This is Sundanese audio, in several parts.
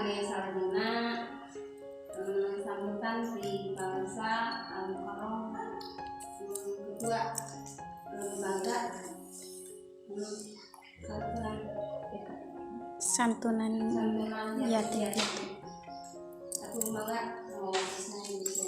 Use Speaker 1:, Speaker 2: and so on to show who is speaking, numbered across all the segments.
Speaker 1: kangge salajengna sambutan di bangsa Al-Mukarram, ketua lembaga santunan
Speaker 2: Santunan
Speaker 1: santunan
Speaker 2: yatim.
Speaker 1: Yatim. Satu lembaga, oh, bisa bisa.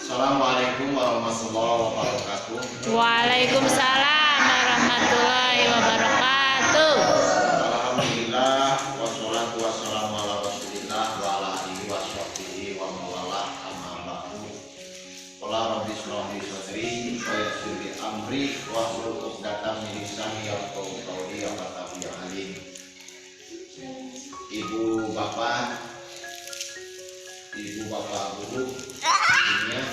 Speaker 3: Assalamualaikum warahmatullahi wabarakatuh.
Speaker 4: Waalaikumsalam warahmatullahi wabarakatuh.
Speaker 3: Alhamdulillah wassalatu wassalamu ala Rasulillah wa ala alihi washabbihi wa mawalah, amma ba'du. Qala rabbi shrah li sadri wa yassir li amri wahlul 'uqdatam min lisani yafqahu qawli, ya fatahu ya alim. Ibu bapak, ibu bapak guru dunia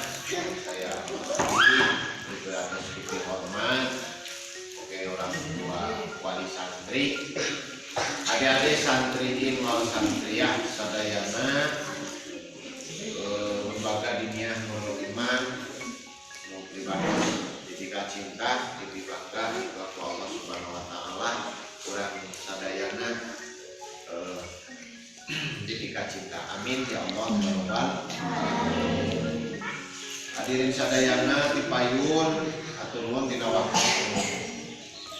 Speaker 3: saya hormati, juga atas sedikit hormat oke orang tua wali santri, adik-adik santriin wal santriah sadayana, lembaga diniyah Nurul Iman nu pribadi dipikacinta, dipibangga ku Allah Subhanahu wa taala, urang sadayana dipikacinta, amin ya Allah ya Rabbal. Hadirin sadayana ti payun, hatur nuhun tina waktu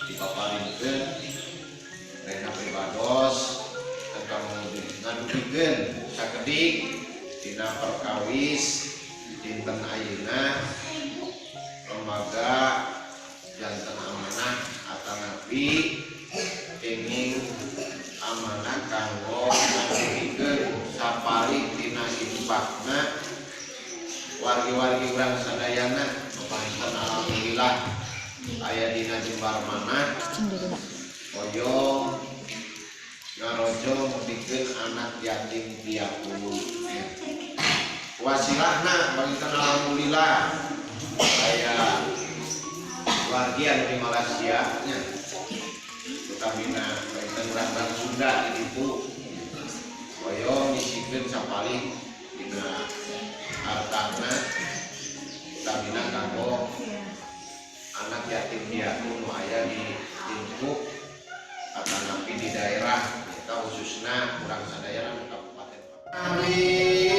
Speaker 3: dipaparinkeun rena pribados tentang ngadugikeun sakedik dina perkawis dinten ayeuna lembaga janten amanah atanapi kenging amanah kanggo ngadugikeun sapali tina infakna wargi-wargi urang sadayana. Panginten alhamdulillah aya dina jembar manah hoyong ngarojong bikin anak yatim piatu wasilahna. Panginten alhamdulillah aya wargi anu di Malaysia nya, utamina panginten urang-urang Sunda di ditu hoyong nyisihkeun sapalih dina hartana, utamina kanggo anak yatim piatu nu aya di lingkup atanapi di daerah kita, khususna urang sadayana di Kabupaten. Amin.